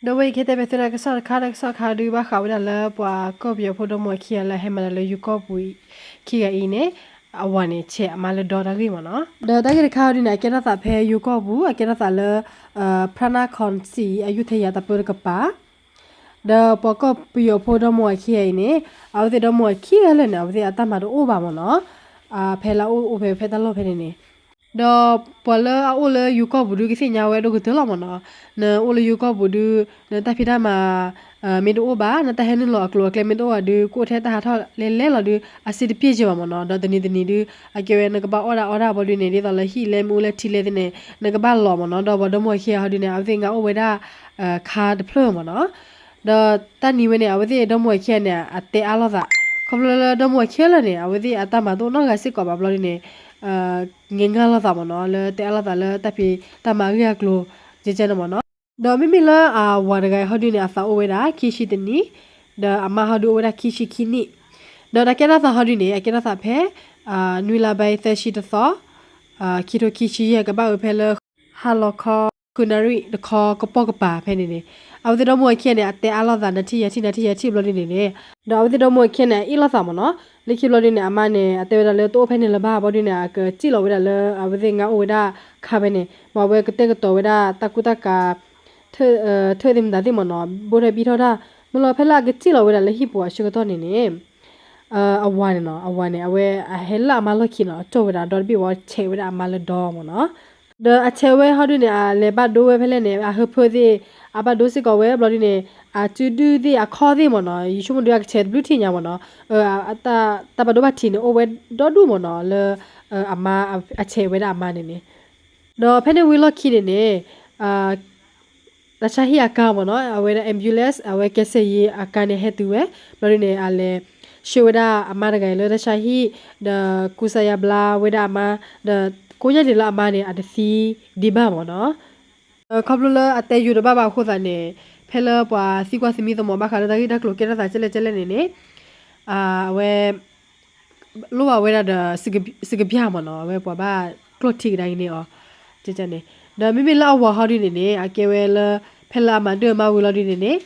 ဒီးဝဲအံၤကဟဲတဲဘၣ်သုနၤကစီၣ်တခါ တၢ်ကစီၣ်တခါဒုးဘၣ်ဃးဝဲဒၣ်လၢပှၤကီၢ်ပယီၤဖိဒီမါဝၤခံဂၤလၢအဟဲမၤတၢ်လၢယိၤကီၢ်ပူၤခံဂၤအံၤန့ၣ် အဝၤန့ၣ် ဆဲးအမါလၢဒီတၢ်ဂ့ၢ်မ့ၢ်နီၤ. ဒီးတၢ်ဂ့ၢ်တခါဟီဒုန့ၣ် အကဲထီၣ်သးဖဲယိၤကီၢ်ပူၤ အကဲထီၣ်သးလၢ ဖရၣ်နၢ်ခီၣ်စံၣ် အယူၢ်ထဲယၤတၢ်ပၢတကပၤ ဒီးပှၤကီၢ်ပယီၤဖိဒီမါဝၤခံဂၤအံၤန့ၣ် အဝဲသ့ၣ်ဒီမါဝၤခံဂၤလၢာ်န့ၣ် အဝဲသ့ၣ်အတၢ်မၤတအိၣ်ဘၣ်မ့ၢ်နီၤ. ဖဲလၢအအိၣ်ဖဲ ဖဲတၢ်လီၢ်ဖဲန့ၣ်န့ၣ် ဒီးပှၤလၢအအိၣ်လၢယိၤကီၢ်ပူၤဒုးကသ့ၣ်ညါဝဲဒိၣ်ကတၢၢ်လီၤမ့ၢ်နီၤ. နအိၣ်လၢယိၤကီၢ်ပူၤဒုး နတၢ်ဖံးတၢ်မၤ မ့ၢ်တအိၣ်ဘၣ် နတၢ်ဟဲနုာ်လီၤအကျိၤအကျဲမ့ၢ်တအိၣ်ဘၣ်ဒုး ကအိၣ်ထဲတၢ်ဟးထီၣ်လဲၤလဲၤလီၤဒုး အစ့တပျဲၢ်က့ဘၣ်မ့ၢ်နီၤ. ဒီးတနံၤတနံၤဒုး အကဲဝဲနကဘၣ်အီၣ်ဒၣ်အီတၢ်ဘီဒုးန့ၣ် ဒ်သိးလၢဟံၣ်လဲမ့ၢ်အိၣ်လၢထံလဲသ့ၣ်န့ၣ် နကဘၣ်လီၤမ့ၢ်နီၤ. ဒီးပှၤဒီမါဝၤခံဂၤဟီဒုးန့ၣ် အဝဲသ့ၣ်ငါအိၣ်ဝဲဒၣ် ခါတဖျၢၣ်မ့ၢ်နီၤ. ဒီးတၢ်နံၤဝဲန့ၣ် အဝဲသ့ၣ်ဒီမါဝၤခံဂၤန့ၣ် အတဲအါလိာ်သး ခီဖျိလၢဒီမါဝၤခံဂၤလၢာ်န့ၣ် အဝဲသ့ၣ်အတၢ်မၤတအိၣ်နီတဂၤစ့ၢ်ကီးဘၣ်ဘျီဒုးန့ၣ် ငဲၤငါလိာ်သးမ့ၢ်နီၤ လၢတဲအါလိာ်သးလၢတၢ်ဖံးတၢ်မၤအဂ့ၢ်အကျိၤ ကဲကဲန့ၣ်မ့ၢ်နီၤ. ဒီးမ့မ့ၢ်လၢအဝၤတဂၤအံၤဟီဒုးန့ၣ် အသးအိၣ်ဝဲဒၣ် ခံဆံတနံၣ်, ဒီးအမါဟီဒုးအိၣ်ဝဲဒၣ် ခံဆံခံနံၣ်, ဒီးတၢ်ကဲထီၣ်သးဟီဒုးန့ၣ် အကဲထီၣ်သးဖဲ နွံလါဘၢၣ် သၢဆံတသီ, ခံထိခံဆံယဲၢ် ကဘၣ်ဝဲဖဲလၢ ဟါလီၤခီ ဃုနၣ်ရံၣ်တခီကပိာ်ကပၤဖဲန့ၣ်န့ၣ်, အဝဲသ့ၣ်ဒီမါဝၤခံဂၤန့ၣ် အတဲအါလိာ်သး နၤထံၣ်ယၤထံၣ် နၤထံၣ်ယၤထံၣ်ဘျီဒုးန့ၣ်န့ၣ်, ဒီးအဝဲသ့ၣ်ဒီမါဝၤခံဂၤန့ၣ် အအ့ၣ်လိာ်သးမ့ၢ်နီၤ, လၢခံဘျီဒုးန့ၣ် အမါန့ၣ် အတဲဝဲဒၣ်လၢတအိၣ်ဖဲန့ၣ်လၢၤဘၣ်ဘျီဒုးန့ၣ် အကစံၣ်လီၤဝဲဒၣ်လၢ အဝဲသ့ၣ်ငါအိၣ်ဝဲဒၣ်ခါဖဲန့ၣ်, မ့ၢ်အဝဲကတဲာ်ကတီၤဝဲဒၣ်တၢ်ကူတၢ်ကၤ ထၢၣ်သ့ၣ်မတၤသ့ၣ်မ့ၢ်နီၤ, ဘိၣ်ထီၣ်ဘံၣ်ထီၣ်တၢ်, မ့ၢ်လီၤဖဲလၢအကစံၣ်လီၤဝဲဒၣ်လၢဟံၣ်ပူၤအဆၢကတီၢ်န့ၣ်န့ၣ် အဝၤန့ၣ်နီၤ, အဝၤန့ၣ် အဝဲအဟဲလၢအမါလီၢ်ခံနီၤ, ကၠီၣ်ဝဲဒၣ်ဒီတဘ့ၣ်ဝဲဆဲးဝဲဒၣ်အမါလၢဒီမ့ၢ်နီၤ, ဒီးအဆဲးဝဲဟီဒုးန့ၣ် အလဲၤဘၣ်ဒိဝဲဖဲလဲၣ်န့ၣ် အဟၢဖၢသ့ၣ် အဘၣ်ဒိစ့ၢ်ကီးဝဲဘျီဒုးန့ၣ်, အစုဒုၣ်သ့ၣ်အခီၣ်သ့ၣ်မ့ၢ်နီၤ, ယဆိကမိၣ်ဒုးအကဆဲးတဘျုးထံၣ်ညါမ့ၢ်နီၤ, တၢ်ဘၣ်ဒိဘၣ်ထံးန့ၣ် အိၣ်ဝဲဒီဒူၣ်မ့ၢ်နီၤ, လၢအမါ အဆဲးဝဲဒၣ်အမါန့ၣ်န့ၣ်, ဒီးဖဲန့ၣ်ဝံၤလီၢ်ခံန့ၣ်န့ၣ် တၢ်ဆါဟံၣ်အကါမ့ၢ်နီၤ, အဝဲဒၣ် ambulance အဝဲကဲစဲးယ့အကါန့ၣ်ဟဲတုၤဝဲ, ဘျီဒုးန့ၣ် အလဲၤဆှၢဝဲဒၣ်အမါတဂၤအံၤလၢတၢ်ဆါဟံၣ်, ဒီးကူစါယါဘျါဝဲဒၣ်အမါ, ဒီးကိးညါဒံးလၢအမါန့ၣ် အတသံဒံးဘၣ်မ့ၢ်နီၤ. ဒီးခီဖျိလၢအတဲယိၤတဘၣ်ဘၣ်အဃိသတးန့ၣ်, ဖဲလၢပှၤသံကွၢ်သမံသမိးဘၣ်ဃးလၢတၢ်ဂ့ၢ်တၢ်ကျိၤကဲထီၣ်သးကဲလဲၣ်ကဲလဲၣ်န့ၣ်န့ၣ်, အဝဲ လိၣ်ဘၣ်ဝဲဒၣ်ဒီး စကဘၠၣ်မ့ၢ်နီၤ, အဝဲပှၤဘၣ်ကျီၢ်ထံကဒါက့ၤန့ၢ်အီၤ, န့ၣ်, ဒီးမ့မ့ၢ်လၢအဝၤဟီဒုန့ၣ်န့ၣ် အကဲဝဲလၢ ဖဲလၢအမၤဒၢၣ်မၤဝံၤလီၤဒုန့ၣ်န့ၣ်,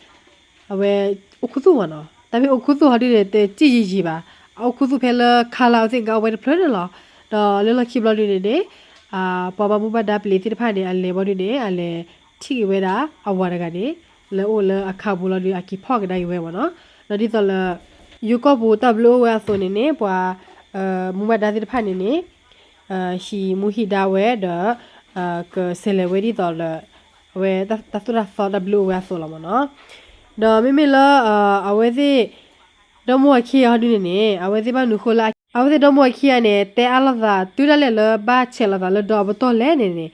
အဝဲအိၣ်ခူသူၣ်မ့ၢ်နီၤ, တၢ်မ့ၢ်အိၣ်ခူသူၣ်ဟီဒုန့ၣ် တစံၣ်ယံာ်ယံာ်ဘၣ်, အအိၣ်ခူသူၣ်ဖဲလၢခါလၢအဝဲသ့ၣ်ကအိၣ်ဝဲတဖျၢၣ်န့ၣ်လီၤ. ဒီးလၢလီၢ်ခံဘျီဒုန့ၣ်န့ၣ် ပှၤဘၣ်မူဘၣ်ဒါပျံၤသ့ၣ်တဖၣ်န့ၣ် အလဲၤဘျီဒုန့ၣ် အလဲၤထံၣ်က့ၤဝဲဒၣ်အဝၤတဂၤန့ၣ် လၢအိၣ်လၢအခါပူၤလီၤဒု အက့ၤဖီၣ်ကဒါက့ၤဝဲမ့ၢ်နီၤ. ဒီးဒ်သိးလၢ ယိၤကီၢ်ပူၤတၢ်ဘျုးအိၣ်ဝဲအသိးန့ၣ်န့ၣ် ပှၤမူဘၣ်ဒါသ့ၣ်တဖၣ်န့ၣ်န့ၣ် ဟံးမူဟံးဒါဝဲဒီး ကဆဲးလဲၤဝဲဒ်သိးလၢ အဝဲတၢ်သိၣ်တၢ်သီတၢ်ဘျုးအိၣ်ဝဲအသိးလီၤမ့ၢ်နီၤ. ဒီးမ့မ့ၢ်လၢ အဝဲသ့ၣ် ဒီမါဝၤခံဂၤဟီဒုန့ၣ်န့ၣ် အဝဲသ့ၣ်ဘၣ်နုာ်ဃိလၢ အဝဲသ့ၣ်ဒီမါဝၤခံဂၤန့ၣ် တဲအါလိာ်သးတုၤဒၣ်လဲာ်လၢဘၣ်ဆဲးလိာ်သးလၢဒီအပတီၢ်လဲၣ်န့ၣ်န့ၣ်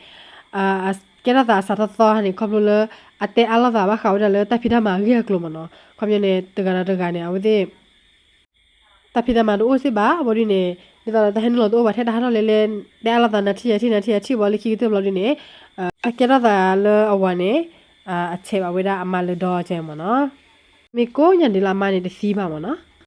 ကဲထီၣ်သးအစးထီၣ်သီန့ၣ် ခီဖျိလၢ အတဲအါလိာ်သးဘၣ်ဃးဝဲဒၣ်လၢတၢ်ဖံးတၢ်မၤအဂ့ၢ်အကျိၤမ့ၢ်နီၤ. ခီပညီန့ၣ် တဂၤဒီးတဂၤန့ၣ် အဝဲသ့ၣ် တၢ်ဖံးတၢ်မၤတအိၣ်စ့ၢ်ဘၣ် ဘျီဒုန့ၣ် ဒ်သိးလၢတၢ်ဟဲနုာ်လီၤတအိၣ်ဘၣ်ထဲတၢ်ဟးထီၣ်လဲၤလဲၤ တဲအါလိာ်သးနၤထံၣ်ယၤထံၣ် နၤထံၣ်ယၤထံၣ်ဘျီလၢခံကတၢၢ်ဘျီဒုန့ၣ် အကဲထီၣ်သးလၢအဝၤန့ၣ် အဆဲးဘၣ်ဝဲဒၣ်အမါလၢဒီကဲမ့ၢ်နီၤ. မ့ၢ်ကိးညါဒ်လၢအမါန့ၣ်တသံဘၣ်မ့ၢ်နီၤ.